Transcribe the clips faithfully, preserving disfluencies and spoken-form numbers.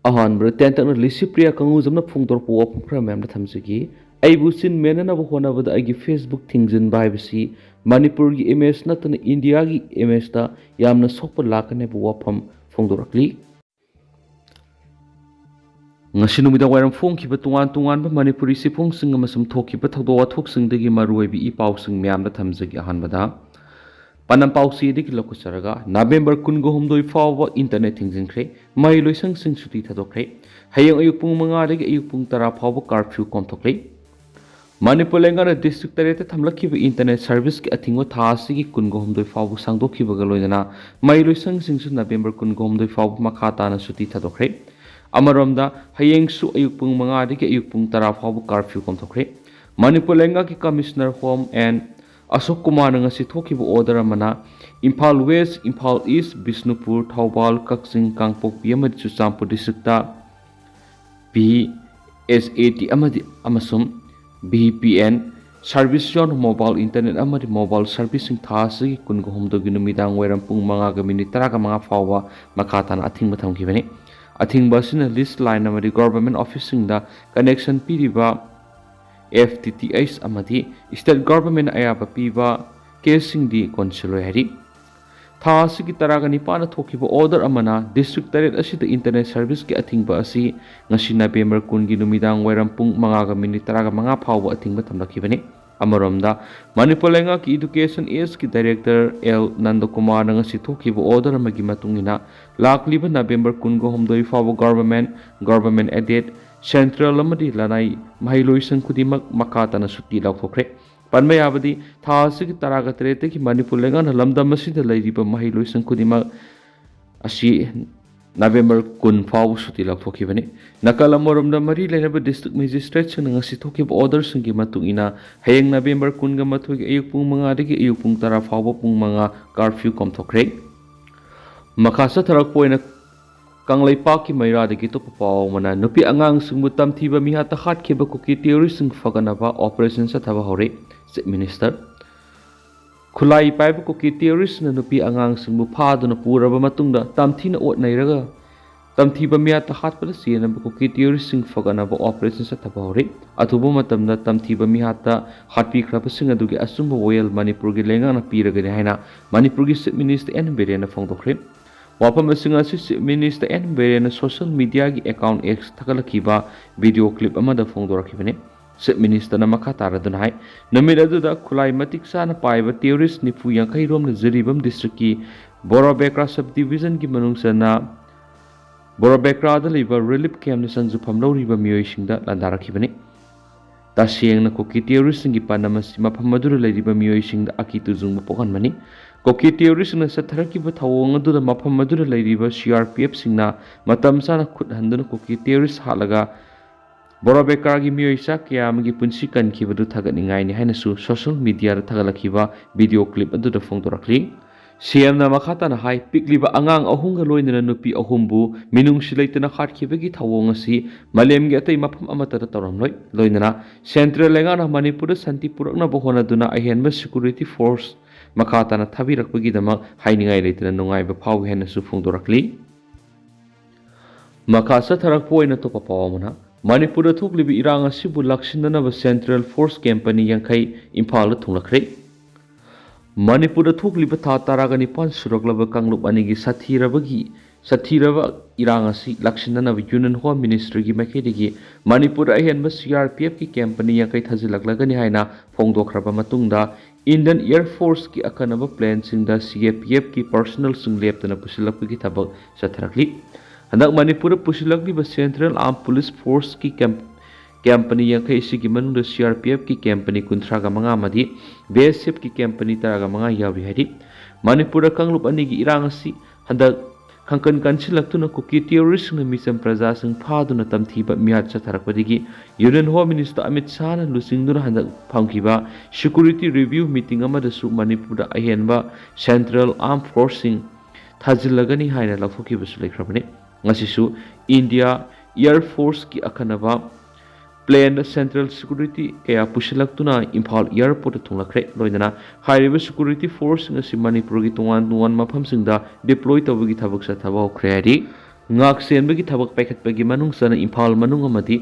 ꯑꯍꯥꯟꯕꯗ ꯇꯦꯟꯇꯛꯅ ꯂꯤꯁꯤꯄ꯭ꯔꯤꯌꯥ ꯀꯪꯉꯨꯖꯝꯅ ꯐꯣꯡꯗꯣꯔꯛꯄ ꯋꯥꯐꯝ ꯈꯔ ꯃꯌꯥꯝꯗ ꯊꯝꯖꯒꯦ꯫ ꯑꯩꯕꯨ ꯆꯤꯟ ꯃꯦꯟꯅꯅꯕ ꯍꯣꯠꯅꯕꯗ ꯑꯩꯒꯤ Facebook ꯊꯤꯡꯖꯤꯟꯕ ꯍꯥꯏꯕꯁꯤ ꯃꯅꯤꯄꯨꯔꯒꯤ image ꯅꯠꯇꯅ ꯏꯟꯗꯤꯌꯥꯒꯤ image ꯇ ꯌꯥꯝꯅ ꯁꯣꯛꯄ ꯂꯥꯛꯀꯅꯤ ꯍꯥꯏꯕ ꯋꯥꯐꯝ ꯐꯣꯡꯗꯣꯔꯛꯂꯤ꯫ ꯉꯁꯤ ꯅꯨꯃꯤꯗꯥꯡ ꯋꯥꯏꯔꯝ ꯐꯣꯡꯈꯤꯕ ꯇꯣꯉꯥꯟ ꯇꯣꯉꯥꯟꯕ ꯃꯅꯤꯄꯨꯔꯤ ꯆꯦꯐꯣꯡꯁꯤꯡ ꯑꯃꯁꯨꯡ ꯊꯣꯛꯈꯤꯕ ꯊꯧꯗꯣꯛ ꯋꯥꯊꯣꯛꯁꯤꯡꯗꯒꯤ ꯃꯔꯨꯑꯣꯏꯕ ꯏ ꯄꯥꯎꯁꯤꯡ ꯃꯌꯥꯝꯗ ꯊꯝꯖꯒꯦ꯫ ꯑꯍꯥꯟꯕꯗ ꯄꯥꯟꯗꯝ ꯄꯥꯎꯆꯦꯗꯒꯤ ꯂꯧꯈꯠꯆꯔꯒ, ꯅꯕꯦꯝꯕꯔ ꯀꯨꯟꯒ ꯍꯨꯝꯗꯣꯏ ꯐꯥꯎꯕ internet ꯊꯤꯡꯖꯤꯟꯈ꯭ꯔꯦ꯫ ꯃꯍꯩꯂꯣꯏꯁꯪꯁꯤꯡ ꯁꯨꯇꯤ ꯊꯥꯗꯣꯛꯈ꯭ꯔꯦ꯫ ꯍꯌꯦꯡ ꯑꯌꯨꯛ ꯄꯨꯡ ꯃꯉꯥꯗꯒꯤ ꯑꯌꯨꯛ ꯄꯨꯡ ꯇꯔꯥ ꯐꯥꯎꯕ curfew ꯀꯣꯝꯊꯣꯛꯂꯦ꯫ ꯃꯅꯤꯄꯨꯔ ꯂꯩꯉꯥꯛꯅ district ꯇꯔꯦꯠꯇ ꯊꯝꯂꯛꯈꯤꯕ internet service ꯀꯤ ꯑꯊꯤꯡꯕ ꯊꯥ ꯑꯁꯤꯒꯤ ꯀꯨꯟꯒ ꯍꯨꯝꯗꯣꯏ ꯐꯥꯎꯕ ꯁꯥꯡꯗꯣꯛꯈꯤꯕꯒ ꯂꯣꯏꯅꯅ ꯃꯍꯩꯂꯣꯏꯁꯪꯁꯤꯡꯁꯨ ꯅꯕꯦꯝꯕꯔ ꯀꯨꯟꯒ ꯍꯨꯝꯗꯣꯏ ꯐꯥꯎꯕ ꯃꯈꯥ ꯇꯥꯅ ꯁꯨꯇꯤ ꯊꯥꯗꯣꯛꯈ꯭ꯔꯦ꯫ ꯑꯃꯔꯣꯝꯗ, ꯍꯌꯦꯡꯁꯨ ꯑꯌꯨꯛ ꯄꯨꯡ ꯃꯉꯥꯗꯒꯤ ꯑꯌꯨꯛ ꯄꯨꯡ ꯇꯔꯥ ꯐꯥꯎꯕ curfew ꯀꯣꯝꯊꯣꯛꯈ꯭ꯔꯦ꯫ ꯃꯅꯤꯄꯨꯔ ꯂꯩꯉꯥꯛꯀꯤ Commissioner Home ꯑꯦꯟ ꯑꯁꯣꯛ ꯀꯨꯃꯥꯔꯅ ꯉꯁꯤ ꯊꯣꯛꯈꯤꯕ order ꯑꯃꯅ ꯏꯝꯐꯥꯜ West, ꯏꯝꯐꯥꯜ East, ꯕꯤꯁꯅꯨꯄꯨꯔ, ꯊꯧꯕꯥꯜ, ꯀꯛꯆꯤꯡ, ꯀꯥꯡꯄꯣꯛꯄꯤ ꯑꯃꯗꯤ ꯆꯨꯔꯆꯥꯟꯄꯨꯔ district ꯇ ꯚꯤ ꯑꯦꯁ ꯑꯦ ꯇꯤ ꯑꯃꯗꯤ, ꯑꯃꯁꯨꯡ ꯚꯤ ꯄꯤ ꯑꯦꯟ service ꯌꯥꯎꯅ mobile internet ꯑꯃꯗꯤ mobile service ꯁꯤꯡ ꯊꯥ ꯑꯁꯤꯒꯤ ꯀꯨꯟꯒ ꯍꯨꯝꯗꯣꯏꯒꯤ ꯅꯨꯃꯤꯗꯥꯡ ꯋꯥꯏꯔꯝ ꯄꯨꯡ ꯃꯉꯥꯒ ꯃꯤꯅꯤꯠ ꯇꯔꯥꯒ ꯃꯉꯥ ꯐꯥꯎꯕ ꯃꯈꯥ ꯇꯥꯅ ꯑꯊꯤꯡꯕ ꯊꯝꯈꯤꯕꯅꯤ꯫ ꯑꯊꯤꯡꯕ ꯑꯁꯤꯅ lease line ꯑꯃꯗꯤ government office ꯁꯤꯡꯗ connection ꯄꯤꯔꯤꯕ ꯑꯦꯐ ꯇꯤ ꯇꯤ ꯑꯩꯆ ꯑꯃꯗꯤ state government ꯅ ꯑꯌꯥꯕ ꯄꯤꯕ case ꯁꯤꯡꯗꯤ ꯀꯣꯟꯁꯤꯜꯂꯣꯏ ꯍꯥꯏꯔꯤ꯫ ꯊꯥ ꯑꯁꯤꯒꯤ ꯇꯔꯥꯒ ꯅꯤꯄꯥꯟꯗ ꯊꯣꯛꯈꯤꯕ order ꯑꯃꯅ district ꯇꯔꯦꯠ ꯑꯁꯤꯗ internet service ꯀꯤ ꯑꯊꯤꯡꯕ ꯑꯁꯤ ꯉꯁꯤ ꯅꯕꯦꯝꯕꯔ ꯀꯨꯟꯒꯤ ꯅꯨꯃꯤꯗꯥꯡ ꯋꯥꯏꯔꯝ ꯄꯨꯡ ꯃꯉꯥꯒ ꯃꯤꯅꯤꯠ ꯇꯔꯥꯒ ꯃꯉꯥ ꯐꯥꯎꯕ ꯑꯊꯤꯡꯕ ꯊꯝꯂꯛꯈꯤꯕꯅꯤ꯫ ꯑꯃꯔꯣꯝꯗ, ꯃꯅꯤꯄꯨꯔ ꯂꯩꯉꯥꯛꯀꯤ Education Act ꯀꯤ Director ꯑꯦꯜ ꯅꯟꯗꯀꯨꯃꯥꯔꯅ ꯉꯁꯤ ꯊꯣꯛꯈꯤꯕ order ꯑꯃꯒꯤ ꯃꯇꯨꯡ ꯏꯟꯅ, ꯂꯥꯛꯂꯤꯕ ꯅꯕꯦꯝꯕꯔ ꯀꯨꯟꯒ ꯍꯨꯝꯗꯣꯏ ꯐꯥꯎꯕ government, government aided, central ꯑꯃꯗꯤ ꯂꯅꯥꯏ ꯃꯍꯩꯂꯣꯏꯁꯪ ꯈꯨꯗꯤꯡꯃꯛ ꯃꯈꯥ ꯇꯥꯅ ꯁꯨꯇꯤ ꯂꯥꯎꯊꯣꯛꯈ꯭ꯔꯦ꯫ ꯄꯟꯕ ꯌꯥꯕꯗꯤ, ꯊꯥ ꯑꯁꯤꯒꯤ ꯇꯔꯥꯒ ꯇꯔꯦꯠꯇꯒꯤ ꯃꯅꯤꯄꯨꯔ ꯂꯩꯉꯥꯛꯅ ꯂꯝꯗꯝ ꯑꯁꯤꯗ ꯂꯩꯔꯤꯕ ꯃꯍꯩꯂꯣꯏꯁꯪ ꯈꯨꯗꯤꯡꯃꯛ ꯑꯁꯤ ꯅꯕꯦꯝꯕꯔ ꯀꯨꯟ ꯐꯥꯎꯕ ꯁꯨꯇꯤ ꯂꯧꯊꯣꯛꯈꯤꯕꯅꯤ꯫ ꯅꯥꯀꯜ ꯑꯃꯔꯣꯝꯗ, ꯃꯔꯤ ꯂꯩꯅꯕ district magistrate ꯁꯤꯡꯅ ꯉꯁꯤ ꯊꯣꯛꯈꯤꯕ order ꯁꯤꯡꯒꯤ ꯃꯇꯨꯡ ꯏꯟꯅ, ꯍꯌꯦꯡ ꯅꯕꯦꯝꯕꯔ ꯀꯨꯟꯒ ꯃꯥꯊꯣꯏꯒꯤ ꯑꯌꯨꯛ ꯄꯨꯡ ꯃꯉꯥꯗꯒꯤ ꯑꯌꯨꯛ ꯄꯨꯡ ꯇꯔꯥ ꯐꯥꯎꯕ ꯄꯨꯡ ꯃꯉꯥ curfew ꯀꯣꯝꯊꯣꯛꯈ꯭ꯔꯦ꯫ ꯃꯈꯥ ꯆꯠꯊꯔꯛꯄ ꯑꯣꯏꯅ, ꯀꯪꯂꯩꯄꯥꯛꯀꯤ ꯃꯩꯔꯥꯗꯒꯤ ꯑꯇꯣꯞꯄ ꯄꯥꯎ ꯑꯃꯅ, ꯅꯨꯄꯤ ꯑꯉꯥꯡꯁꯤꯡꯕꯨ ꯇꯝꯊꯤꯕ ꯃꯤꯍꯥꯠꯇ ꯍꯥꯠꯈꯤꯕ ꯀꯨꯀꯤ terrorist ꯁꯤꯡ ꯐꯒꯠꯅꯕ operation ꯆꯠꯊꯕ ꯍꯧꯔꯦ꯫ Chief Minister, ꯈꯨꯠꯂꯥꯏ ꯄꯥꯏꯕ ꯀꯨꯀꯤ terrorist ꯅ ꯅꯨꯄꯤ ꯑꯉꯥꯡꯁꯤꯡꯕꯨ ꯐꯥꯗꯨꯅ ꯄꯨꯔꯕ ꯃꯇꯨꯡꯗ ꯇꯝꯊꯤꯅ ꯑꯣꯠ ꯅꯩꯔꯒ ꯇꯝꯊꯤꯕ ꯃꯤꯍꯥꯠꯇ ꯍꯥꯠꯄꯗ ꯆꯦꯟꯅꯕ ꯀꯨꯀꯤ ꯇꯦꯔꯣꯔꯤꯁꯁꯤꯡ ꯐꯒꯠꯅꯕ ꯑꯣꯄꯔꯦꯁꯟ ꯆꯠꯊꯕ ꯍꯧꯔꯤ꯫ ꯑꯊꯨꯕ ꯃꯇꯝꯗ ꯇꯝꯊꯤꯕ ꯃꯤꯍꯥꯠꯇ ꯍꯥꯠꯄꯤꯈ꯭ꯔꯕꯁꯤꯡ ꯑꯗꯨꯒꯤ ꯑꯆꯨꯝꯕ ꯋꯥꯌꯦꯜ ꯃꯅꯤꯄꯨꯔꯒꯤ ꯂꯩꯉꯥꯛꯅ ꯄꯤꯔꯒꯅꯤ ꯍꯥꯏꯅ ꯃꯅꯤꯄꯨꯔꯒꯤ ꯆꯤꯐ ꯃꯤꯅꯤꯁꯇꯔ ꯑꯦꯟ ꯕꯤꯔꯦꯟꯅ ꯐꯣꯡꯗꯣꯛꯈ꯭ꯔꯦ꯫ ꯋꯥꯐꯝ ꯑꯁꯤꯡ ꯑꯁꯤ ꯆꯤꯐ ꯃꯤꯅꯤꯁꯇꯔ ꯑꯦꯟ ꯕꯤꯔꯦꯟꯅ ꯁꯣꯁꯤꯌꯦꯜ ꯃꯤꯗꯤꯌꯥꯒꯤ ꯑꯦꯀꯥꯎꯟ ꯑꯦꯛꯁ ꯊꯥꯒꯠꯂꯛꯈꯤꯕ ꯚꯤꯗꯤꯑꯣ ꯀ꯭ꯂꯤꯞ ꯑꯃꯗ ꯐꯣꯡꯗꯣꯔꯛꯈꯤꯕꯅꯤ꯫ ꯆꯤꯐ ꯃꯤꯅꯤꯁꯇꯔꯅ ꯃꯈꯥ ꯇꯥꯔꯗꯨꯅ ꯍꯥꯏ, ꯅꯨꯃꯤꯠ ꯑꯗꯨꯗ ꯈꯨꯠꯂꯥꯏ ꯃꯇꯤꯛ ꯆꯥꯅ ꯄꯥꯏꯕ ꯇꯦꯔꯣꯔꯤꯁ ꯅꯤꯐꯨ ꯌꯥꯡꯈꯩ ꯔꯣꯝꯅ ꯖꯤꯔꯤꯕꯥꯝ ꯗꯤꯁꯇ꯭ꯔꯤꯛꯀꯤ ꯕꯣꯔꯣꯕꯦꯀ꯭ꯔꯥ ꯁꯕ ꯗꯤꯕꯤꯖꯟꯒꯤ ꯃꯅꯨꯡ ꯆꯟꯅ ꯕꯣꯔꯣꯕꯦꯀ꯭ꯔꯥꯗ ꯂꯩꯕ ꯔꯤꯂꯤꯐ ꯀꯦꯝꯞꯇ ꯆꯪꯖꯐꯝ ꯂꯧꯔꯤꯕ ꯃꯤꯑꯣꯏꯁꯤꯡꯗ ꯂꯥꯟꯗꯥꯔꯛꯈꯤꯕꯅꯤ꯫ ꯇꯁꯦꯡꯅ ꯀꯨꯀꯤ ꯇꯦꯔꯣꯔꯤꯁꯁꯤꯡꯒꯤ ꯄꯥꯟꯗꯝ ꯑꯁꯤ ꯃꯐꯝ ꯑꯗꯨꯗ ꯂꯩꯔꯤꯕ ꯃꯤꯑꯣꯏꯁꯤꯡꯗ ꯑꯀꯤ ꯇꯨꯖꯨꯡꯕ ꯄꯣꯛꯍꯟꯕꯅꯤ꯫ ꯀꯨꯀꯤ ꯇꯦꯔꯣꯔꯤꯁꯁꯤꯡꯅ ꯆꯠꯊꯔꯛꯈꯤꯕ ꯊꯧꯑꯣꯡ ꯑꯗꯨꯗ ꯃꯐꯝ ꯑꯗꯨꯗ ꯂꯩꯔꯤꯕ ꯁꯤ ꯑꯥꯔ ꯄꯤ ꯑꯦꯐꯁꯤꯡꯅ ꯃꯇꯝ ꯆꯥꯅ ꯈꯨꯠ ꯍꯟꯗꯨꯅ ꯀꯨꯀꯤ ꯇꯦꯔꯣꯔꯤꯁ ꯍꯥꯠꯂꯒ ꯕꯣꯔꯣꯕꯦꯀ꯭ꯔꯥꯒꯤ ꯃꯤꯑꯣꯏ ꯆꯥ ꯀꯌꯥ ꯑꯃꯒꯤ ꯄꯨꯟꯁꯤ ꯀꯟꯈꯤꯕꯗꯨ ꯊꯥꯒꯠꯅꯤꯡꯉꯥꯏꯅꯤ ꯍꯥꯏꯅꯁꯨ ꯁꯣꯁꯤꯌꯦꯜ ꯃꯤꯗꯤꯌꯥꯗ ꯊꯥꯒꯠꯂꯛꯈꯤꯕ ꯚꯤꯗꯤꯑꯣ ꯀ꯭ꯂꯤꯞ ꯑꯗꯨꯗ ꯐꯣꯡꯗꯣꯔꯛꯂꯤ꯫ ꯁꯤ ꯑꯦꯝꯅ ꯃꯈꯥ ꯇꯥꯅ ꯍꯥꯏ, ꯄꯤꯛꯂꯤꯕ ꯑꯉꯥꯡ ꯑꯍꯨꯝꯒ ꯂꯣꯏꯅꯅ ꯅꯨꯄꯤ ꯑꯍꯨꯝꯕꯨ ꯃꯤꯅꯨꯡꯁꯤ ꯂꯩꯇꯅ ꯍꯥꯠꯈꯤꯕꯒꯤ ꯊꯧꯑꯣꯡ ꯑꯁꯤ ꯃꯥꯂꯦꯝꯒꯤ ꯑꯇꯩ ꯃꯐꯝ ꯑꯃꯠꯇꯗ ꯇꯧꯔꯝꯂꯣꯏ꯫ ꯂꯣꯏꯅꯅ ꯁꯦꯟꯇ꯭ꯔꯦꯜ ꯂꯩꯉꯥꯛꯅ ꯃꯅꯤꯄꯨꯔꯗ ꯁꯥꯟꯇꯤ ꯄꯨꯔꯛꯅꯕ ꯍꯣꯠꯅꯗꯨꯅ ꯑꯍꯦꯟꯕ ꯁꯦꯀ꯭ꯌꯨꯔꯤꯇꯤ ꯐꯣꯔꯁ ꯃꯈꯥ ꯇꯥꯅ ꯊꯥꯕꯤꯔꯛꯄꯒꯤꯗꯃꯛ ꯍꯥꯏꯅꯤꯡꯉꯥꯏ ꯂꯩꯇꯅ ꯅꯨꯡꯉꯥꯏꯕ ꯐꯥꯎꯏ ꯍꯥꯏꯅꯁꯨ ꯐꯣꯡꯗꯣꯔꯛꯂꯤ꯫ ꯃꯈꯥ ꯆꯠꯊꯔꯛꯄ ꯑꯣꯏꯅ ꯑꯇꯣꯞꯄ ꯄꯥꯎ ꯑꯃꯅ, ꯃꯅꯤꯄꯨꯔꯗ ꯊꯣꯛꯂꯤꯕ ꯏꯔꯥꯡ ꯑꯁꯤꯕꯨ ꯂꯥꯛꯁꯤꯟꯅꯅꯕ ꯁꯦꯟꯇ꯭ꯔꯦꯜ ꯐꯣꯔꯁ ꯀꯦꯝꯄꯅꯤ ꯌꯥꯡꯈꯩ ꯏꯝꯐꯥꯜꯗ ꯊꯨꯡꯂꯛꯈ꯭ꯔꯦ꯫ ꯃꯅꯤꯄꯨꯔꯗ ꯊꯣꯛꯂꯤꯕ ꯊꯥ ꯇꯔꯥꯒ ꯅꯤꯄꯥꯟ ꯁꯨꯔꯛꯂꯕ ꯀꯥꯡꯂꯨꯞ ꯑꯅꯤꯒꯤ ꯁꯥꯊꯤꯔꯕꯒꯤ, ꯁꯥꯊꯤꯔꯕ ꯏꯔꯥꯡ ꯑꯁꯤ ꯂꯥꯛꯁꯤꯟꯅꯅꯕ ꯌꯨꯅꯤꯌꯟ ꯍꯣꯝ ꯃꯤꯅꯤꯁꯇ꯭ꯔꯤꯒꯤ ꯃꯥꯏꯀꯩꯗꯒꯤ ꯃꯅꯤꯄꯨꯔꯗ ꯑꯍꯦꯟꯕ ꯁꯤ ꯑꯥꯔ ꯄꯤ ꯑꯦꯐꯀꯤ ꯀꯦꯝꯄꯅꯤ ꯌꯥꯡꯈꯩ ꯊꯥꯖꯤꯜꯂꯛꯂꯒꯅꯤ ꯍꯥꯏꯅ ꯐꯣꯡꯗꯣꯛꯈ꯭ꯔꯕ ꯃꯇꯨꯡꯗ, ꯏꯟꯗꯤꯌꯟ ꯑꯦꯌꯔ ꯐꯣꯔꯁꯀꯤ ꯑꯈꯟꯅꯕ ꯄ꯭ꯂꯦꯟꯁꯤꯡꯗ ꯁꯤ ꯑꯦ ꯄꯤ ꯑꯦꯐꯀꯤ ꯄꯔꯁꯅꯦꯜꯁꯤꯡ ꯂꯦꯞꯇꯅ ꯄꯨꯁꯤꯜꯂꯛꯄꯒꯤ ꯊꯕꯛ ꯆꯠꯊꯔꯛꯂꯤ꯫ ꯍꯟꯗꯛ ꯃꯅꯤꯄꯨꯔꯗ ꯄꯨꯁꯤꯜꯂꯛꯂꯤꯕ ꯁꯦꯟꯇ꯭ꯔꯦꯜ ꯑꯥꯔꯝ ꯄꯨꯂꯤꯁ ꯐꯣꯔꯁꯀꯤ ꯀꯦꯝ-, ꯀꯦꯝꯄꯅꯤ ꯌꯥꯡꯈꯩ ꯑꯁꯤꯒꯤ ꯃꯅꯨꯡꯗ ꯁꯤ ꯑꯥꯔ ꯄꯤ ꯑꯦꯐꯀꯤ ꯀꯦꯝꯄꯅꯤ ꯀꯨꯟꯊ꯭ꯔꯥꯒ ꯃꯉꯥ ꯑꯃꯗꯤ ꯕꯤ ꯑꯦꯁ ꯑꯦꯐꯀꯤ ꯀꯦꯝꯄꯅꯤ ꯇꯔꯥꯒ ꯃꯉꯥ ꯌꯥꯎꯔꯤ ꯍꯥꯏꯔꯤ꯫ ꯃꯅꯤꯄꯨꯔꯗ ꯀꯥꯡꯂꯨꯞ ꯑꯅꯤꯒꯤ ꯏꯔꯥꯡ ꯑꯁꯤ ꯍꯟꯗꯛ ꯈꯪꯀꯟ ꯀꯟꯁꯤꯜꯂꯛꯇꯨꯅ ꯀꯨꯀꯤ ꯇꯦꯔꯣꯔꯤꯁꯁꯤꯡꯅ ꯃꯤꯆꯝ ꯄ꯭ꯔꯖꯥꯁꯤꯡ ꯐꯥꯗꯨꯅ ꯇꯝꯊꯤꯕ ꯃꯤꯍꯥꯠ ꯆꯠꯊꯔꯛꯄꯗꯒꯤ ꯌꯨꯅꯤꯌꯟ ꯍꯣꯝ ꯃꯤꯅꯤꯁꯇꯔ ꯑꯃꯤꯠ ꯁꯥꯍꯅ ꯂꯨꯆꯤꯡꯗꯨꯅ ꯍꯟꯗꯛ ꯐꯝꯈꯤꯕ ꯁꯦꯀ꯭ꯌꯨꯔꯤꯇꯤ ꯔꯤꯚꯤꯌꯨ ꯃꯤꯇꯤꯡ ꯑꯃꯗꯁꯨ ꯃꯅꯤꯄꯨꯔꯗ ꯑꯍꯦꯟꯕ ꯁꯦꯟꯇ꯭ꯔꯦꯜ ꯑꯥꯔꯝ ꯐꯣꯔꯁꯁꯤꯡ ꯊꯥꯖꯤꯜꯂꯒꯅꯤ ꯍꯥꯏꯅ ꯂꯥꯎꯊꯣꯛꯈꯤꯕꯁꯨ ꯂꯩꯈ꯭ꯔꯕꯅꯤ꯫ ꯉꯁꯤꯁꯨ ꯏꯟꯗꯤꯌꯥ ꯑꯦꯌꯔ ꯐꯣꯔꯁꯀꯤ ꯑꯈꯟꯅꯕ ꯄ꯭ꯂꯦꯟꯗ ꯁꯦꯟꯇ꯭ꯔꯦꯜ ꯁꯦꯀ꯭ꯌꯨꯔꯤꯇꯤ ꯀꯌꯥ ꯄꯨꯁꯤꯜꯂꯛꯇꯨꯅ ꯏꯝꯐꯥꯜ ꯑꯦꯌꯔꯄꯣꯔꯠꯇ ꯊꯨꯡꯂꯛꯈ꯭ꯔꯦ꯫ ꯂꯣꯏꯅꯅ ꯍꯥꯏꯔꯤꯕ ꯁꯦꯀ꯭ꯌꯨꯔꯤꯇꯤ ꯐꯣꯔꯁꯁꯤꯡ ꯑꯁꯤ ꯃꯅꯤꯄꯨꯔꯒꯤ ꯇꯣꯉꯥꯟ ꯇꯣꯉꯥꯟꯕ ꯃꯐꯝꯁꯤꯡꯗ ꯗꯤꯄ꯭ꯂꯣꯏ ꯇꯧꯕꯒꯤ ꯊꯕꯛ ꯆꯠꯊꯕ ꯍꯧꯈ꯭ꯔꯦ ꯍꯥꯏꯔꯤ꯫ ꯉꯥꯛꯁꯦꯟꯕꯒꯤ ꯊꯕꯛ ꯄꯥꯏꯈꯠꯄꯒꯤ ꯃꯅꯨꯡ ꯆꯟꯅ ꯏꯝꯐꯥꯜ ꯃꯅꯨꯡ ꯑꯃꯗꯤ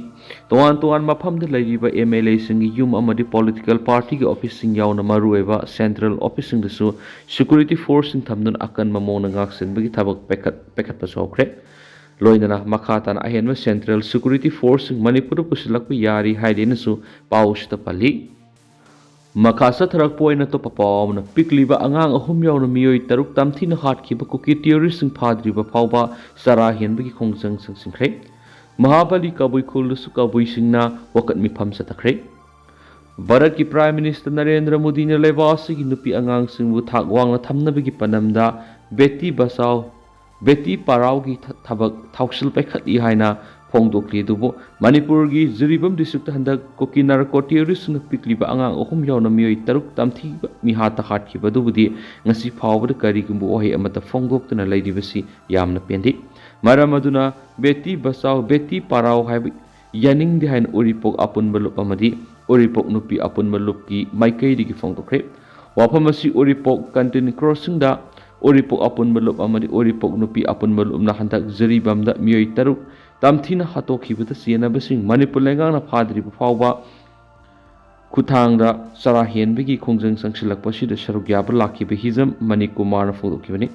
ꯇꯣꯉꯥꯟ ꯇꯣꯉꯥꯟꯕ ꯃꯐꯝꯗ ꯂꯩꯔꯤꯕ ꯑꯦꯝ ꯑꯦꯜ ꯑꯦꯁꯤꯡꯒꯤ ꯌꯨꯝ ꯑꯃꯗꯤ ꯄꯣꯂꯤꯇꯤꯀꯦꯜ ꯄꯥꯔꯇꯤꯒꯤ ꯑꯣꯐꯤꯁꯁꯤꯡ ꯌꯥꯎꯅ ꯃꯔꯨꯑꯣꯏꯕ ꯁꯦꯟꯇ꯭ꯔꯦꯜ ꯑꯣꯐꯤꯁꯁꯤꯡꯗꯁꯨ ꯁꯦꯀ꯭ꯌꯨꯔꯤꯇꯤ ꯐꯣꯔꯁꯁꯤꯡ ꯊꯝꯗꯨꯅ ꯑꯀꯟꯕ ꯃꯑꯣꯡꯗ ꯉꯥꯛꯁꯦꯟꯕꯒꯤ ꯊꯕꯛ ꯄꯥꯏꯈꯠ ꯄꯥꯏꯈꯠꯄꯁꯨ ꯍꯧꯈ꯭ꯔꯦ꯫ ꯂꯣꯏꯅꯅ ꯃꯈꯥ ꯇꯥꯅ ꯑꯍꯦꯟꯕ ꯁꯦꯟꯇ꯭ꯔꯦꯜ ꯁꯦꯀ꯭ꯌꯨꯔꯤꯇꯤ ꯐꯣꯔꯁꯁꯤꯡ ꯃꯅꯤꯄꯨꯔꯗ ꯄꯨꯁꯤꯜꯂꯛꯄ ꯌꯥꯔꯤ ꯍꯥꯏꯗꯦꯅꯁꯨ ꯄꯥꯎꯁꯤꯗ ꯄꯜꯂꯤ꯫ ꯃꯈꯥ ꯆꯠꯊꯔꯛꯄ ꯑꯣꯏꯅ ꯑꯇꯣꯞꯄ ꯄꯥꯎ ꯑꯃꯅ, ꯄꯤꯛꯂꯤꯕ ꯑꯉꯥꯡ ꯑꯍꯨꯝ ꯌꯥꯎꯅ ꯃꯤꯑꯣꯏ ꯇꯔꯨꯛ ꯇꯝꯊꯤꯅ ꯍꯥꯠꯈꯤꯕ ꯀꯨꯀꯤ ꯇꯦꯔꯣꯔꯤꯁꯁꯤꯡ ꯐꯥꯗ꯭ꯔꯤꯕ ꯐꯥꯎꯕ ꯆꯔꯥ ꯍꯦꯟꯕꯒꯤ ꯈꯣꯡꯖꯪ ꯆꯪꯁꯤꯟꯈ꯭ꯔꯦ꯫ ꯃꯍꯥꯕꯂꯤ ꯀꯕꯨꯏ ꯈꯨꯜꯗꯁꯨ ꯀꯕꯨꯏꯁꯤꯡꯅ ꯋꯥꯀꯠ ꯃꯤꯐꯝ ꯆꯠꯊꯈ꯭ꯔꯦ꯫ ꯚꯥꯔꯠꯀꯤ ꯄ꯭ꯔꯥꯏꯝ ꯃꯤꯅꯤꯁꯇꯔ ꯅꯔꯦꯟꯗ꯭ꯔ ꯃꯣꯗꯤꯅ ꯂꯩꯕꯥꯛ ꯑꯁꯤꯒꯤ ꯅꯨꯄꯤ ꯑꯉꯥꯡꯁꯤꯡꯕꯨ ꯊꯥꯛ ꯋꯥꯡꯅ ꯊꯝꯅꯕꯒꯤ ꯄꯥꯟꯗꯝꯗ ꯕꯦꯇꯤ ꯕꯆꯥꯎ, ꯕꯦꯇꯤ ꯄꯔꯥꯎꯒꯤ ꯊ-, ꯊꯕꯛ ꯊꯧꯁꯤꯜ ꯄꯥꯏꯈꯠꯂꯤ ꯍꯥꯏꯅ ꯐꯣꯡꯗꯣꯛꯂꯤ꯫ ꯑꯗꯨꯕꯨ ꯃꯅꯤꯄꯨꯔꯒꯤ ꯖꯤꯔꯤꯕꯥꯝ ꯗꯤꯁꯇ꯭ꯔꯤꯛꯇ ꯍꯟꯗꯛ ꯀꯨꯀꯤ ꯅꯥꯔꯀꯣ ꯇꯦꯔꯣꯔꯤꯁꯁꯤꯡꯅ ꯄꯤꯛꯂꯤꯕ ꯑꯉꯥꯡ ꯑꯍꯨꯝ ꯌꯥꯎꯅ ꯃꯤꯑꯣꯏ ꯇꯔꯨꯛ ꯇꯝꯊꯤꯕ ꯃꯤꯍꯥꯠꯇ ꯍꯥꯠꯈꯤꯕ ꯑꯗꯨꯕꯨꯗꯤ ꯉꯁꯤ ꯐꯥꯎꯕꯗ ꯀꯔꯤꯒꯨꯝꯕ ꯋꯥꯍꯩ ꯑꯃꯠꯇ ꯐꯣꯡꯗꯣꯛꯇꯅ ꯂꯩꯔꯤꯕꯁꯤ ꯌꯥꯝꯅ ꯄꯦꯟꯗꯦ꯫ ꯃꯔꯝ ꯑꯗꯨꯅ ꯕꯦꯇꯤ ꯕꯆꯥꯎ, ꯕꯦꯇꯤ ꯄꯔꯥꯎ ꯍꯥꯏꯕ ꯌꯥꯅꯤꯡꯗꯦ ꯍꯥꯏꯅ ꯎꯔꯤꯄꯣꯛ ꯑꯄꯨꯟꯕ ꯂꯨꯞ ꯑꯃꯗꯤ ꯎꯔꯤꯄꯣꯛ ꯅꯨꯄꯤ ꯑꯄꯨꯟꯕ ꯂꯨꯞꯀꯤ ꯃꯥꯏꯀꯩꯗꯒꯤ ꯐꯣꯡꯗꯣꯛꯈ꯭ꯔꯦ꯫ ꯋꯥꯐꯝ ꯑꯁꯤ ꯎꯔꯤꯄꯣꯛ ꯀꯟꯇ꯭ꯔꯤ ꯀ꯭ꯔꯣꯁꯤꯡꯗ ꯎꯔꯤꯄꯣꯛ ꯑꯄꯨꯟꯕ ꯂꯨꯞ ꯑꯃꯗꯤ ꯎꯔꯤꯄꯣꯛ ꯅꯨꯄꯤ ꯑꯄꯨꯟꯕ ꯂꯨꯞꯅ ꯍꯟꯗꯛ ꯖꯤꯔꯤꯕꯥꯝꯗ ꯃꯤꯑꯣꯏ ꯇꯔꯨꯛ ꯇꯝꯊꯤꯅ ꯍꯥꯠꯇꯣꯛꯈꯤꯕꯗ ꯆꯦꯟꯅꯕꯁꯤꯡ ꯃꯅꯤꯄꯨꯔ ꯂꯩꯉꯥꯛꯅ ꯐꯥꯗ꯭ꯔꯤꯕ ꯐꯥꯎꯕ ꯈꯨꯠꯊꯥꯡꯗ ꯆꯔꯥ ꯍꯦꯟꯕꯒꯤ ꯈꯣꯡꯖꯪ ꯆꯪꯁꯤꯜꯂꯛꯄ ꯑꯁꯤꯗ ꯁꯔꯨꯛ ꯌꯥꯕ ꯂꯥꯛꯈꯤꯕ ꯍꯤꯖꯝ ꯃꯅꯤꯀꯨꯃꯥꯔꯅ ꯐꯣꯡꯗꯣꯛꯈꯤꯕꯅꯤ꯫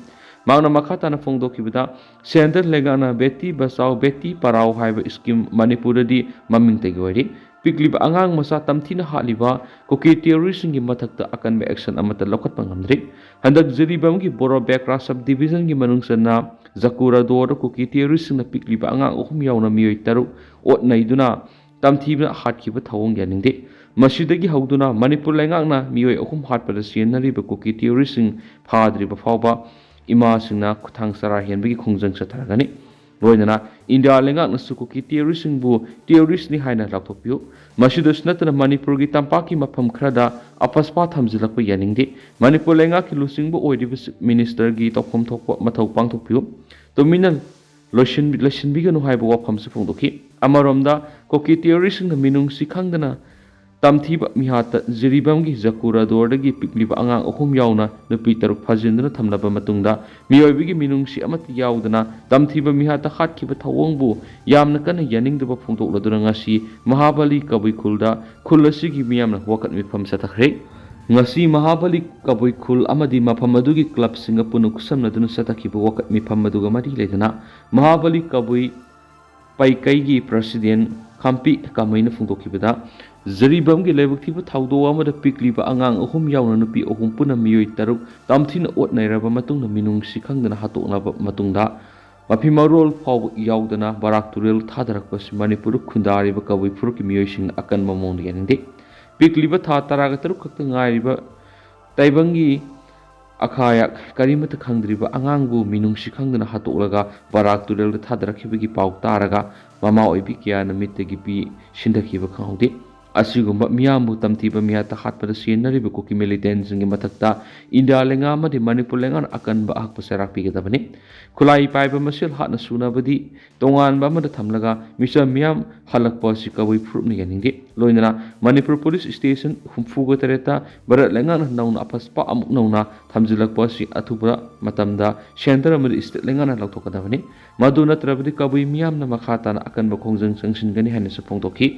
ꯃꯍꯥꯛꯅ ꯃꯈꯥ ꯇꯥꯅ ꯐꯣꯡꯗꯣꯛꯈꯤꯕꯗ, ꯁꯦꯟꯇ꯭ꯔꯦꯜ ꯂꯩꯉꯥꯛꯅ ꯕꯦꯇꯤ ꯕꯆꯥꯎ ꯕꯦꯇꯤ ꯄꯔꯥꯎ ꯍꯥꯏꯕ ꯁ꯭ꯀꯤꯝ ꯃꯅꯤꯄꯨꯔꯗꯗꯤ ꯃꯃꯤꯡꯇꯒꯤ ꯑꯣꯏꯔꯤ꯫ ꯄꯤꯛꯂꯤꯕ ꯑꯉꯥꯡ ꯃꯆꯥ ꯇꯝꯊꯤꯅ ꯍꯥꯠꯂꯤꯕ ꯀꯨꯀꯤ ꯇꯦꯔꯣꯔꯤꯁꯁꯤꯡꯒꯤ ꯃꯊꯛꯇ ꯑꯀꯟꯕ ꯑꯦꯛꯁꯟ ꯑꯃꯠꯇ ꯂꯧꯈꯠꯄ ꯉꯝꯗ꯭ꯔꯤ꯫ ꯍꯟꯗꯛ ꯖꯤꯔꯤꯕꯥꯝꯒꯤ ꯕꯣꯔꯣ ꯕꯦꯀ꯭ꯔꯥ ꯁꯕ ꯗꯤꯕꯤꯖꯟꯒꯤ ꯃꯅꯨꯡ ꯆꯟꯅ ꯖꯀꯨꯔꯥꯗꯣꯔꯗ ꯀꯨꯀꯤ ꯇꯦꯔꯣꯔꯤꯁꯁꯤꯡꯅ ꯄꯤꯛꯂꯤꯕ ꯑꯉꯥꯡ ꯑꯍꯨꯝ ꯌꯥꯎꯅ ꯃꯤꯑꯣꯏ ꯇꯔꯨꯛ ꯑꯣꯠ ꯅꯩꯗꯨꯅ ꯇꯝꯊꯤꯅ ꯍꯥꯠꯈꯤꯕ ꯊꯧꯑꯣꯡ ꯌꯥꯅꯤꯡꯗꯦ꯫ ꯃꯁꯤꯗꯒꯤ ꯍꯧꯗꯨꯅ ꯃꯅꯤꯄꯨꯔ ꯂꯩꯉꯥꯛꯅ ꯃꯤꯑꯣꯏ ꯑꯍꯨꯝ ꯍꯥꯠꯄꯗ ꯆꯦꯟꯅꯔꯤꯕ ꯀꯨꯀꯤ ꯇꯦꯔꯣꯔꯤꯁꯁꯤꯡ ꯐꯥꯗ꯭ꯔꯤꯕ ꯐꯥꯎꯕ ꯏꯃꯥꯁꯤꯡꯅ ꯈꯨꯠꯊꯥꯡ ꯆꯔꯥ ꯍꯦꯟꯕꯒꯤ ꯈꯣꯡꯖꯪ ꯆꯠꯊꯔꯒꯅꯤ꯫ ꯂꯣꯏꯅꯅ ꯏꯟꯗꯤꯌꯥ ꯂꯩꯉꯥꯛꯅꯁꯨ ꯀꯨꯀꯤ ꯇꯦꯔꯣꯔꯤꯁꯁꯤꯡꯕꯨ ꯇꯦꯔꯣꯔꯤꯁ꯭ꯠꯅꯤ ꯍꯥꯏꯅ ꯂꯥꯎꯊꯣꯛꯄꯤꯌꯨ꯫ ꯃꯁꯤꯗꯁꯨ ꯅꯠꯇꯅ ꯃꯅꯤꯄꯨꯔꯒꯤ ꯇꯝꯄꯥꯛꯀꯤ ꯃꯐꯝ ꯈꯔꯗ ꯑꯄꯁꯄꯥ ꯊꯝꯖꯤꯜꯂꯛꯄ ꯌꯥꯅꯤꯡꯗꯦ꯫ ꯃꯅꯤꯄꯨꯔ ꯂꯩꯉꯥꯛꯀꯤ ꯂꯨꯆꯤꯡꯕ ꯑꯣꯏꯔꯤꯕ ꯆꯤꯐ ꯃꯤꯅꯤꯁꯇꯔꯒꯤ ꯇꯧꯐꯝ ꯊꯣꯛꯄ ꯃꯊꯧ ꯄꯥꯡꯊꯣꯛꯄꯤꯌꯨ꯫ ꯇꯨꯃꯤꯟꯅ ꯂꯣꯏꯁꯤꯟꯕꯤ-, ꯂꯩꯁꯤꯟꯕꯤꯒꯅꯨ ꯍꯥꯏꯕ ꯋꯥꯐꯝꯁꯨ ꯐꯣꯡꯗꯣꯛꯈꯤ꯫ ꯑꯃꯔꯣꯝꯗ ꯀꯨꯀꯤ ꯇꯦꯔꯣꯔꯤꯁꯁꯤꯡꯅ ꯃꯤꯅꯨꯡꯁꯤ ꯈꯪꯗꯅ ꯇꯝꯊꯤꯕ ꯃꯤꯍꯥꯠꯇ ꯖꯤꯔꯤꯕꯥꯝꯒꯤ ꯖꯀꯨꯔꯥꯗꯣꯔꯗꯒꯤ ꯄꯤꯛꯂꯤꯕ ꯑꯉꯥꯡ ꯑꯍꯨꯝ ꯌꯥꯎꯅ ꯅꯨꯄꯤ ꯇꯔꯨꯛ ꯐꯥꯖꯤꯟꯗꯨꯅ ꯊꯝꯂꯕ ꯃꯇꯨꯡꯗ, ꯃꯤꯑꯣꯏꯕꯒꯤ ꯃꯤꯅꯨꯡꯁꯤ ꯑꯃꯠꯇ ꯌꯥꯎꯗꯅ ꯇꯝꯊꯤꯕ ꯃꯤꯍꯥꯠꯇ ꯍꯥꯠꯈꯤꯕ ꯊꯧꯑꯣꯡꯕꯨ ꯌꯥꯝꯅ ꯀꯟꯅ ꯌꯥꯅꯤꯡꯗꯕ ꯐꯣꯡꯗꯣꯛꯂꯗꯨꯅ ꯉꯁꯤ ꯃꯍꯥꯕꯂꯤ ꯀꯕꯨꯏ ꯈꯨꯜꯗ ꯈꯨꯜ ꯑꯁꯤꯒꯤ ꯃꯤꯌꯥꯝꯅ ꯋꯥꯀꯠ ꯃꯤꯐꯝ ꯆꯠꯊꯈ꯭ꯔꯦ꯫ ꯉꯁꯤ ꯃꯍꯥꯕꯂꯤ ꯀꯕꯨꯏ ꯈꯨꯜ ꯑꯃꯗꯤ ꯃꯐꯝ ꯑꯗꯨꯒꯤ ꯀ꯭ꯂꯕꯁꯤꯡꯒ ꯄꯨꯟꯅ ꯈꯨꯠꯁꯝꯅꯗꯨꯅ ꯆꯠꯊꯈꯤꯕ ꯋꯥꯀꯠ ꯃꯤꯐꯝ ꯑꯗꯨꯒ ꯃꯔꯤ ꯂꯩꯅꯅ ꯃꯍꯥꯕꯂꯤ ꯀꯕꯨꯏ ꯄꯩꯀꯩꯒꯤ ꯄ꯭ꯔꯁꯤꯗꯦꯟ ꯈꯥꯝꯄꯤ ꯀꯥꯃꯩꯅ ꯐꯣꯡꯗꯣꯛꯈꯤꯕꯗ, ꯖꯤꯔꯤꯕꯥꯝꯒꯤ ꯂꯥꯏꯕꯛ ꯊꯤꯕ ꯊꯧꯗꯣꯛ ꯑꯃꯗ ꯄꯤꯛꯂꯤꯕ ꯑꯉꯥꯡ ꯑꯍꯨꯝ ꯌꯥꯎꯅ ꯅꯨꯄꯤ ꯑꯍꯨꯝ ꯄꯨꯟꯅ ꯃꯤꯑꯣꯏ ꯇꯔꯨꯛ ꯇꯝꯊꯤꯅ ꯑꯣꯠ ꯅꯩꯔꯕ ꯃꯇꯨꯡꯗ ꯃꯤꯅꯨꯡꯁꯤ ꯈꯪꯗꯅ ꯍꯥꯠꯇꯣꯛꯅꯕ ꯃꯇꯨꯡꯗ, ꯃꯐꯤ ꯃꯔꯣꯜ ꯐꯥꯎꯕ ꯌꯥꯎꯗꯅ ꯕꯔꯥꯛ ꯇꯨꯔꯦꯜ ꯊꯥꯗꯔꯛꯄ ꯑꯁꯤ ꯃꯅꯤꯄꯨꯔꯗ ꯈꯨꯟꯗꯥꯔꯤꯕ ꯀꯕꯨꯏ ꯐꯨꯔꯨꯞꯀꯤ ꯃꯤꯑꯣꯏꯁꯤꯡꯅ ꯑꯀꯟꯕ ꯃꯑꯣꯡꯗ ꯌꯥꯅꯤꯡꯗꯦ꯫ ꯄꯤꯛꯂꯤꯕ ꯊꯥ ꯇꯔꯥꯒ ꯇꯔꯨꯛ ꯈꯛꯇ ꯉꯥꯏꯔꯤꯕ ꯇꯥꯏꯕꯪꯒꯤ ꯑꯈꯥꯌꯥꯛ ꯀꯔꯤꯃꯠꯇ ꯈꯪꯗ꯭ꯔꯤꯕ ꯑꯉꯥꯡꯕꯨ ꯃꯤꯅꯨꯡꯁꯤ ꯈꯪꯗꯅ ꯍꯥꯠꯇꯣꯛꯂꯒ ꯕꯔꯥꯛ ꯇꯨꯔꯦꯜꯗ ꯊꯥꯗꯔꯛꯈꯤꯕꯒꯤ ꯄꯥꯎ ꯇꯥꯔꯒ ꯃꯃꯥ ꯑꯣꯏꯕꯤ ꯀꯌꯥꯅ ꯃꯤꯠꯇꯒꯤ ꯄꯤ ꯁꯤꯟꯊꯈꯤꯕ ꯈꯪꯍꯧꯗꯦ꯫ ꯑꯁꯤꯒꯨꯝꯕ ꯃꯤꯌꯥꯝꯕꯨ ꯇꯝꯊꯤꯕ ꯃꯤꯍꯥꯠꯇ ꯍꯥꯠꯄꯗ ꯁꯤꯖꯤꯟꯅꯔꯤꯕ ꯀꯨꯀꯤ ꯃꯤꯂꯤꯇꯦꯟꯁꯤꯡꯒꯤ ꯃꯊꯛꯇ ꯏꯟꯗꯤꯌꯥ ꯂꯩꯉꯥꯛ ꯑꯃꯗꯤ ꯃꯅꯤꯄꯨꯔ ꯂꯩꯉꯥꯛꯅ ꯑꯀꯟꯕ ꯑꯍꯛꯄ ꯆꯩꯔꯥꯛ ꯄꯤꯒꯗꯕꯅꯤ꯫ ꯈꯨꯠꯂꯥꯏ ꯄꯥꯏꯕ ꯃꯁꯦꯜ ꯍꯥꯠꯅ ꯁꯨꯅꯕꯗꯤ ꯇꯣꯉꯥꯟꯕ ꯑꯃꯗ ꯊꯝꯂꯒ ꯃꯤꯆꯝ ꯃꯤꯌꯥꯝ ꯍꯜꯂꯛꯄ ꯑꯁꯤ ꯀꯕꯨꯏ ꯐꯨꯔꯨꯞꯅ ꯌꯥꯅꯤꯡꯗꯦ꯫ ꯂꯣꯏꯅꯅ ꯃꯅꯤꯄꯨꯔ ꯄꯨꯂꯤꯁ ꯁ꯭ꯇꯦꯁꯟ ꯍꯨꯝꯐꯨꯒ ꯇꯔꯦꯠꯇ ꯚꯥꯔꯠ ꯂꯩꯉꯥꯛꯅ ꯅꯧꯅ ꯑꯐꯁꯄꯥ ꯑꯃꯨꯛ ꯅꯧꯅ ꯊꯝꯖꯤꯜꯂꯛꯄ ꯑꯁꯤ ꯑꯊꯨꯕ ꯃꯇꯝꯗ ꯁꯦꯟꯇꯔ ꯑꯃꯗꯤ ꯁ꯭ꯇꯦꯠ ꯂꯩꯉꯥꯛꯅ ꯂꯧꯊꯣꯛꯀꯗꯕꯅꯤ꯫ ꯃꯗꯨ ꯅꯠꯇ꯭ꯔꯕꯗꯤ ꯀꯕꯨꯏ ꯃꯤꯌꯥꯝꯅ ꯃꯈꯥ ꯇꯥꯅ ꯑꯀꯟꯕ ꯈꯣꯡꯖꯪ ꯆꯪꯁꯤꯟꯒꯅꯤ ꯍꯥꯏꯅꯁꯨ ꯐꯣꯡꯗꯣꯛꯈꯤ꯫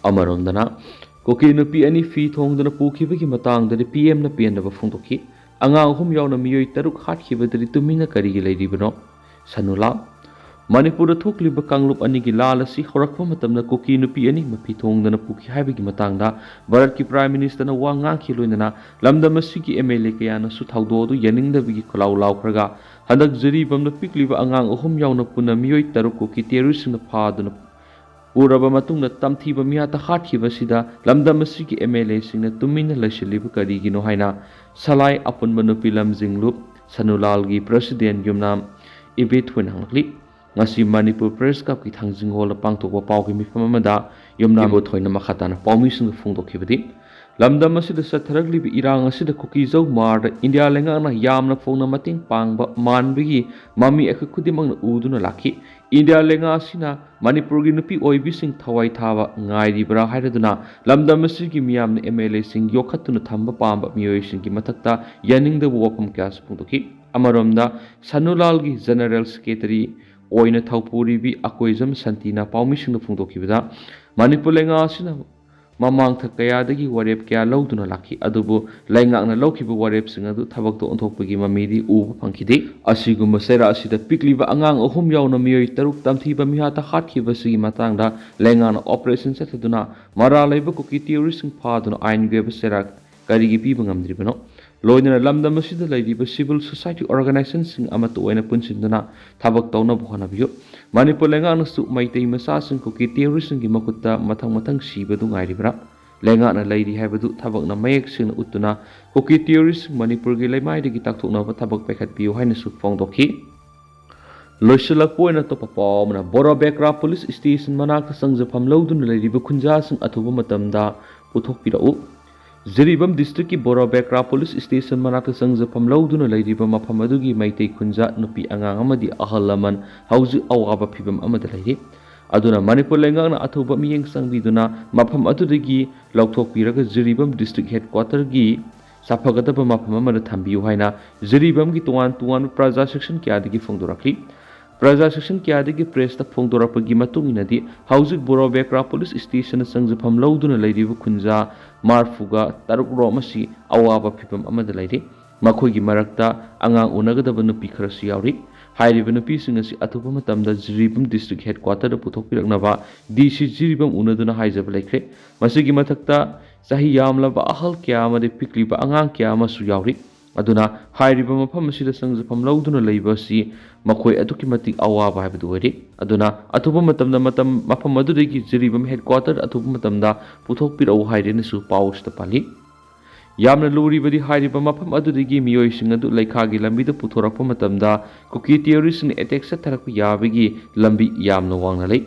ꯑꯃꯔꯣꯝꯗꯅ, ꯀꯨꯀꯤ ꯅꯨꯄꯤ ꯑꯅꯤ ꯐꯤ ꯊꯣꯡꯗꯨꯅ ꯄꯨꯈꯤꯕꯒꯤ ꯃꯇꯥꯡꯗꯗꯤ ꯄꯤ ꯑꯦꯝꯅ ꯄꯦꯟꯗꯕ ꯐꯣꯡꯗꯣꯛꯈꯤ꯫ ꯑꯉꯥꯡ ꯑꯍꯨꯝ ꯌꯥꯎꯅ ꯃꯤꯑꯣꯏ ꯇꯔꯨꯛ ꯍꯥꯠꯈꯤꯕꯗꯗꯤ ꯇꯨꯃꯤꯟꯅ ꯀꯔꯤꯒꯤ ꯂꯩꯔꯤꯕꯅꯣ? ꯁꯅꯨꯂꯥꯜ꯫ ꯃꯅꯤꯄꯨꯔꯗ ꯊꯣꯛꯂꯤꯕ ꯀꯥꯡꯂꯨꯞ ꯑꯅꯤꯒꯤ ꯂꯥꯜ ꯑꯁꯤ ꯍꯧꯔꯛꯄ ꯃꯇꯝꯗ ꯀꯨꯀꯤ ꯅꯨꯄꯤ ꯑꯅꯤ ꯃꯐꯤ ꯊꯣꯡꯗꯅ ꯄꯨꯈꯤ ꯍꯥꯏꯕꯒꯤ ꯃꯇꯥꯡꯗ ꯚꯥꯔꯠꯀꯤ ꯄ꯭ꯔꯥꯏꯝ ꯃꯤꯅꯤꯁꯇꯔꯅ ꯋꯥ ꯉꯥꯡꯈꯤ꯫ ꯂꯣꯏꯅꯅ ꯂꯝꯗꯝ ꯑꯁꯤꯒꯤ ꯑꯦꯝ ꯑꯦꯜ ꯑꯦ ꯀꯌꯥꯅꯁꯨ ꯊꯧꯗꯣꯛ ꯑꯗꯨ ꯌꯥꯅꯤꯡꯗꯕꯒꯤ ꯈꯣꯜꯂꯥꯎ ꯂꯥꯎꯈ꯭ꯔꯒ ꯍꯟꯗꯛ ꯖꯤꯔꯤꯕꯥꯝꯗ ꯄꯤꯛꯂꯤꯕ ꯑꯉꯥꯡ ꯑꯍꯨꯝ ꯌꯥꯎꯅ ꯄꯨꯟꯅ ꯃꯤꯑꯣꯏ ꯇꯔꯨꯛ ꯀꯨꯀꯤ ꯇꯦꯔꯣꯔꯤꯁꯁꯤꯡꯅ ꯐꯥꯗꯨꯅ ꯄꯨꯔꯕ ꯃꯇꯨꯡꯗ ꯇꯝꯊꯤꯕ ꯃꯤꯍꯥꯠꯇ ꯍꯥꯠꯈꯤꯕꯁꯤꯗ ꯂꯝꯗꯝ ꯑꯁꯤꯒꯤ ꯑꯦꯝ ꯑꯦꯜ ꯑꯦꯁꯤꯡꯅ ꯇꯨꯃꯤꯟꯅ ꯂꯩꯁꯤꯜꯂꯤꯕ ꯀꯔꯤꯒꯤꯅꯣ ꯍꯥꯏꯅ ꯁꯂꯥꯏ ꯑꯄꯨꯟꯕ ꯅꯨꯄꯤ ꯂꯝꯖꯤꯡ ꯂꯨꯞ ꯁꯅꯨꯂꯥꯜꯒꯤ ꯄ꯭ꯔꯁꯤꯗꯦꯟ ꯌꯨꯝꯅꯥꯝ ꯏꯕꯦꯊꯣꯏꯅ ꯍꯪꯂꯛꯂꯤ꯫ ꯉꯁꯤ ꯃꯅꯤꯄꯨꯔ ꯄ꯭ꯔꯦꯁ ꯀ꯭ꯂꯕꯀꯤ ꯊꯥꯡꯖꯤꯡ ꯍꯣꯜꯗ ꯄꯥꯡꯊꯣꯛꯄ ꯄꯥꯎꯒꯤ ꯃꯤꯐꯝ ꯑꯃꯗ ꯌꯨꯝꯅꯥꯝ ꯏꯕꯣꯊꯣꯏꯅ ꯃꯈꯥ ꯇꯥꯅ ꯄꯥꯎꯃꯤꯁꯤꯡꯗ ꯐꯣꯡꯗꯣꯛꯈꯤꯕꯗꯤ, ꯂꯝꯗꯝ ꯑꯁꯤꯗ ꯆꯠꯊꯔꯛꯂꯤꯕ ꯏꯔꯥꯡ ꯑꯁꯤꯗ ꯀꯨꯀꯤꯖꯧ ꯃꯥꯔꯗ ꯏꯟꯗꯤꯌꯥ ꯂꯩꯉꯥꯛꯅ ꯌꯥꯝꯅ ꯐꯣꯡꯅ ꯃꯇꯦꯡ ꯄꯥꯡꯕ ꯃꯥꯟꯕꯒꯤ ꯃꯃꯤ ꯑꯩꯈꯣꯏ ꯈꯨꯗꯤꯡꯃꯛꯅ ꯎꯗꯨꯅ ꯂꯥꯛꯈꯤ꯫ ꯏꯟꯗꯤꯌꯥ ꯂꯩꯉꯥꯛ ꯑꯁꯤꯅ ꯃꯅꯤꯄꯨꯔꯒꯤ ꯅꯨꯄꯤ ꯑꯣꯏꯕꯤꯁꯤꯡ ꯊꯋꯥꯏ ꯊꯥꯕ ꯉꯥꯏꯔꯤꯕ꯭ꯔꯥ ꯍꯥꯏꯔꯗꯨꯅ ꯂꯝꯗꯝ ꯑꯁꯤꯒꯤ ꯃꯤꯌꯥꯝꯅ ꯑꯦꯝ ꯑꯦꯜ ꯑꯦꯁꯤꯡ ꯌꯣꯛꯈꯠꯇꯨꯅ ꯊꯝꯕ ꯄꯥꯝꯕ ꯃꯤꯑꯣꯏꯁꯤꯡꯒꯤ ꯃꯊꯛꯇ ꯌꯥꯅꯤꯡꯗꯕ ꯋꯥꯐꯝ ꯀꯌꯥꯁꯨ ꯐꯣꯡꯗꯣꯛꯈꯤ꯫ ꯑꯃꯔꯣꯝꯗ ꯁꯅꯨꯂꯥꯜꯒꯤ ꯖꯦꯅꯔꯦꯜ ꯁꯦꯀ꯭ꯔꯦꯇꯔꯤ ꯑꯣꯏꯅ ꯊꯧꯄꯨꯔꯤꯕꯤ ꯑꯀꯣꯏꯖꯝ ꯁꯟꯇꯤꯅ ꯄꯥꯎꯃꯤꯁꯤꯡꯗ ꯐꯣꯡꯗꯣꯛꯈꯤꯕꯗ, ꯃꯅꯤꯄꯨꯔ ꯂꯩꯉꯥꯛ ꯑꯁꯤꯅ ꯃꯃꯥꯡꯊꯛ ꯀꯌꯥꯗꯒꯤ ꯋꯥꯔꯦꯞ ꯀꯌꯥ ꯂꯧꯗꯨꯅ ꯂꯥꯛꯈꯤ, ꯑꯗꯨꯕꯨ ꯂꯩꯉꯥꯛꯅ ꯂꯧꯈꯤꯕ ꯋꯥꯔꯦꯞꯁꯤꯡ ꯑꯗꯨ ꯊꯕꯛꯇ ꯑꯣꯟꯊꯣꯛꯄꯒꯤ ꯃꯃꯤꯗꯤ ꯎꯕ ꯐꯪꯈꯤꯗꯦ꯫ ꯑꯁꯤꯒꯨꯝꯕ ꯆꯩꯔꯥꯛ ꯑꯁꯤꯗ ꯄꯤꯛꯂꯤꯕ ꯑꯉꯥꯡ ꯑꯍꯨꯝ ꯌꯥꯎꯅ ꯃꯤꯑꯣꯏ ꯇꯔꯨꯛ ꯇꯝꯊꯤꯕ ꯃꯤꯍꯥꯠꯇ ꯍꯥꯠꯈꯤꯕꯁꯤꯒꯤ ꯃꯇꯥꯡꯗ ꯂꯩꯉꯥꯛꯅ ꯑꯣꯄꯔꯦꯁꯟ ꯆꯠꯊꯗꯨꯅ ꯃꯔꯥꯜ ꯂꯩꯕ ꯀꯨꯀꯤ ꯇꯦꯔꯣꯔꯤꯁ꯭ꯠꯁꯤꯡ ꯐꯥꯗꯨꯅ ꯑꯥꯏꯟꯒꯤ ꯑꯣꯏꯕ ꯆꯩꯔꯥꯛ ꯀꯔꯤꯒꯤ ꯄꯤꯕ ꯉꯝꯗ꯭ꯔꯤꯕꯅꯣ? ꯂꯣꯏꯅꯅ ꯂꯝꯗꯝ ꯑꯁꯤꯗ ꯂꯩꯔꯤꯕ ꯁꯤꯚꯤꯜ ꯁꯣꯁꯥꯏꯇꯤ ꯑꯣꯔꯒꯅꯥꯏꯖꯦꯁꯟꯁꯤꯡ ꯑꯃꯠꯇ ꯑꯣꯏꯅ ꯄꯨꯟꯁꯤꯟꯗꯨꯅ ꯊꯕꯛ ꯇꯧꯅꯕ ꯍꯣꯠꯅꯕꯤꯌꯨ꯫ ꯃꯅꯤꯄꯨꯔ ꯂꯩꯉꯥꯛꯅꯁꯨ ꯃꯩꯇꯩ ꯃꯆꯥꯁꯤꯡ ꯀꯨꯀꯤ ꯇꯦꯔꯣꯔꯤꯁ꯭ꯠꯁꯤꯡꯒꯤ ꯃꯈꯨꯠꯇ ꯃꯊꯪ ꯃꯊꯪ ꯁꯤꯕꯗꯨ ꯉꯥꯏꯔꯤꯕ꯭ꯔꯥ? ꯂꯩꯉꯥꯛꯅ ꯂꯩꯔꯤ ꯍꯥꯏꯕꯗꯨ ꯊꯕꯛꯅ ꯃꯌꯦꯛ ꯁꯦꯡꯅ ꯎꯠꯇꯨꯅ ꯀꯨꯀꯤ ꯇꯦꯔꯣꯔꯤꯁ꯭ꯠꯁꯤꯡ ꯃꯅꯤꯄꯨꯔꯒꯤ ꯂꯩꯃꯥꯏꯗꯒꯤ ꯇꯥꯛꯊꯣꯛꯅꯕ ꯊꯕꯛ ꯄꯥꯏꯈꯠꯄꯤꯌꯨ ꯍꯥꯏꯅꯁꯨ ꯐꯣꯡꯗꯣꯛꯈꯤ꯫ ꯂꯣꯏꯁꯤꯜꯂꯛꯄ ꯑꯣꯏꯅ ꯑꯇꯣꯞꯄ ꯄꯥꯎ ꯑꯃꯅ, ꯕꯣꯔꯣꯕꯦꯀ꯭ꯔꯥ ꯄꯨꯂꯤꯁ ꯁ꯭ꯇꯦꯁꯟ ꯃꯅꯥꯛꯇ ꯆꯪꯖꯐꯝ ꯂꯧꯗꯨꯅ ꯂꯩꯔꯤꯕ ꯈꯨꯟꯖꯥꯁꯤꯡ ꯑꯊꯨꯕ ꯃꯇꯝꯗ ꯄꯨꯊꯣꯛꯄꯤꯔꯛꯎ꯫ ꯖꯤꯔꯤꯕꯥꯝ ꯗꯤꯁꯇ꯭ꯔꯤꯛꯀꯤ ꯕꯣꯔꯣꯕꯦꯀ꯭ꯔꯥ ꯄꯨꯂꯤꯁ ꯁ꯭ꯇꯦꯁꯟ ꯃꯅꯥꯛꯇ ꯆꯪꯖꯐꯝ ꯂꯧꯗꯨꯅ ꯂꯩꯔꯤꯕ ꯃꯐꯝ ꯑꯗꯨꯒꯤ ꯃꯩꯇꯩ ꯈꯨꯟꯖꯥ ꯅꯨꯄꯤ ꯑꯉꯥꯡ ꯑꯃꯗꯤ ꯑꯍꯜ ꯂꯃꯟ ꯍꯧꯖꯤꯛ ꯑꯋꯥꯕ ꯐꯤꯚꯝ ꯑꯃꯗ ꯂꯩꯔꯤ꯫ ꯑꯗꯨꯅ ꯃꯅꯤꯄꯨꯔ ꯂꯩꯉꯥꯛꯅ ꯑꯊꯨꯕ ꯃꯤꯠꯌꯦꯡ ꯆꯪꯕꯤꯗꯨꯅ ꯃꯐꯝ ꯑꯗꯨꯗꯒꯤ ꯂꯧꯊꯣꯛꯄꯤꯔꯒ ꯖꯤꯔꯤꯕꯥꯝ ꯗꯤꯁꯇ꯭ꯔꯤꯛ ꯍꯦꯗꯀ꯭ꯋꯥꯇꯔꯒꯤ ꯁꯥꯐꯒꯗꯕ ꯃꯐꯝ ꯑꯃꯗ ꯊꯝꯕꯤꯌꯨ ꯍꯥꯏꯅ ꯖꯤꯔꯤꯕꯥꯝꯒꯤ ꯇꯣꯉꯥꯟ ꯇꯣꯉꯥꯟꯕ ꯄ꯭ꯔꯖꯥ ꯁꯦꯛꯁꯟ ꯀꯌꯥꯗꯒꯤ ꯐꯣꯡꯗꯣꯔꯛꯂꯤ꯫ ꯄ꯭ꯔꯖꯥ ꯁꯦꯛꯁꯟ ꯀꯌꯥꯗꯒꯤ ꯄ꯭ꯔꯦꯁꯇ ꯐꯣꯡꯗꯣꯔꯛꯄꯒꯤ ꯃꯇꯨꯡ ꯏꯟꯅꯗꯤ, ꯍꯧꯖꯤꯛ ꯕꯣꯔꯣꯕꯦꯀ꯭ꯔꯥ ꯄꯨꯂꯤꯁ ꯁ꯭ꯇꯦꯁꯟꯗ ꯆꯪꯖꯐꯝ ꯂꯧꯗꯨꯅ ꯂꯩꯔꯤꯕ ꯈꯨꯟꯖꯥ ꯃꯔꯐꯨꯒ ꯇꯔꯨꯛ ꯔꯣꯝ ꯑꯁꯤ ꯑꯋꯥꯕ ꯐꯤꯚꯝ ꯑꯃꯗ ꯂꯩꯔꯤ꯫ ꯃꯈꯣꯏꯒꯤ ꯃꯔꯛꯇ ꯑꯉꯥꯡ ꯎꯅꯒꯗꯕ ꯅꯨꯄꯤ ꯈꯔꯁꯨ ꯌꯥꯎꯔꯤ꯫ ꯍꯥꯏꯔꯤꯕ ꯅꯨꯄꯤꯁꯤꯡ ꯑꯁꯤ ꯑꯊꯨꯕ ꯃꯇꯝꯗ ꯖꯤꯔꯤꯕꯥꯝ ꯗꯤꯁꯇ꯭ꯔꯤꯛ ꯍꯦꯗꯀ꯭ꯋꯥꯇꯔꯗ ꯄꯨꯊꯣꯛꯄꯤꯔꯛꯅꯕ ꯗꯤ ꯁꯤ ꯖꯤꯔꯤꯕꯥꯝ ꯎꯅꯗꯨꯅ ꯍꯥꯏꯖꯕ ꯂꯩꯈ꯭ꯔꯦ꯫ ꯃꯁꯤꯒꯤ ꯃꯊꯛꯇ, ꯆꯍꯤ ꯌꯥꯝꯂꯕ ꯑꯍꯜ ꯀꯌꯥ ꯑꯃꯗꯤ ꯄꯤꯛꯂꯤꯕ ꯑꯉꯥꯡ ꯀꯌꯥ ꯑꯃꯁꯨ ꯌꯥꯎꯔꯤ꯫ ꯑꯗꯨꯅ ꯍꯥꯏꯔꯤꯕ ꯃꯐꯝ ꯑꯁꯤꯗ ꯆꯪꯖꯐꯝ ꯂꯧꯗꯨꯅ ꯂꯩꯕ ꯑꯁꯤ ꯃꯈꯣꯏ ꯑꯗꯨꯛꯀꯤ ꯃꯇꯤꯛ ꯑꯋꯥꯕ ꯍꯥꯏꯕꯗꯨ ꯑꯣꯏꯔꯤ꯫ ꯑꯗꯨꯅ ꯑꯊꯨꯕ ꯃꯇꯝꯗ ꯃꯇꯝ, ꯃꯐꯝ ꯑꯗꯨꯗꯒꯤ ꯖꯤꯔꯤꯕꯥꯝ ꯍꯦꯗꯀ꯭ꯋꯥꯇꯔ ꯑꯊꯨꯕ ꯃꯇꯝꯗ ꯄꯨꯊꯣꯛꯄꯤꯔꯛꯎ ꯍꯥꯏꯔꯦꯅꯁꯨ ꯄꯥꯎ ꯑꯁꯤꯗ ꯄꯜꯂꯤ꯫ ꯌꯥꯝꯅ ꯂꯨꯔꯤꯕꯗꯤ, ꯍꯥꯏꯔꯤꯕ ꯃꯐꯝ ꯑꯗꯨꯗꯒꯤ ꯃꯤꯑꯣꯏꯁꯤꯡ ꯑꯗꯨ ꯂꯩꯈꯥꯒꯤ ꯂꯝꯕꯤꯗ ꯄꯨꯊꯣꯔꯛꯄ ꯃꯇꯝꯗ ꯀꯨꯀꯤ ꯇꯦꯔꯣꯔꯤꯁ꯭ꯠꯁꯤꯡꯅ ꯑꯦꯇꯦꯛ ꯆꯠꯊꯔꯛꯄ ꯌꯥꯕꯒꯤ ꯂꯝꯕꯤ ꯌꯥꯝꯅ ꯋꯥꯡꯅ ꯂꯩ꯫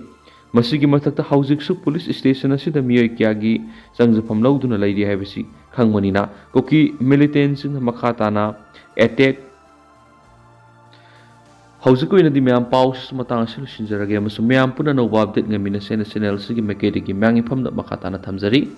ꯃꯁꯤꯒꯤ ꯃꯊꯛꯇ ꯍꯧꯖꯤꯛꯁꯨ ꯄꯨꯂꯤꯁ ꯁ꯭ꯇꯦꯁꯟ ꯑꯁꯤꯗ ꯃꯤꯑꯣꯏ ꯀꯌꯥꯒꯤ ꯆꯪꯖꯐꯝ ꯂꯧꯗꯨꯅ ꯂꯩꯔꯤ ꯍꯥꯏꯕꯁꯤ ꯈꯪꯕꯅꯤꯅ, ꯀꯨꯀꯤ ꯃꯤꯂꯤꯇꯦꯟꯁꯤꯡꯅ ꯃꯈꯥ ꯇꯥꯅ ꯑꯦꯇꯦꯛ ꯍꯧꯖꯤꯛꯀꯤ ꯑꯣꯏꯅꯗꯤ ꯃꯌꯥꯝ, ꯄꯥꯎꯁꯤ ꯃꯇꯥꯡ ꯑꯁꯤ ꯂꯣꯏꯁꯤꯟꯖꯔꯒꯦ ꯑꯃꯁꯨꯡ ꯃꯌꯥꯝ ꯄꯨꯟꯅ ꯑꯅꯧꯕ ꯑꯞꯗꯦꯠ ꯉꯥꯏꯃꯤꯟꯅꯁꯦꯅ ꯆꯦꯅꯦꯜ ꯑꯁꯤꯒꯤ ꯃꯥꯏꯀꯩꯗꯒꯤ ꯃꯌꯥꯝꯒꯤ ꯃꯐꯝꯗ ꯃꯈꯥ ꯇꯥꯅ ꯊꯝꯖꯔꯤ꯫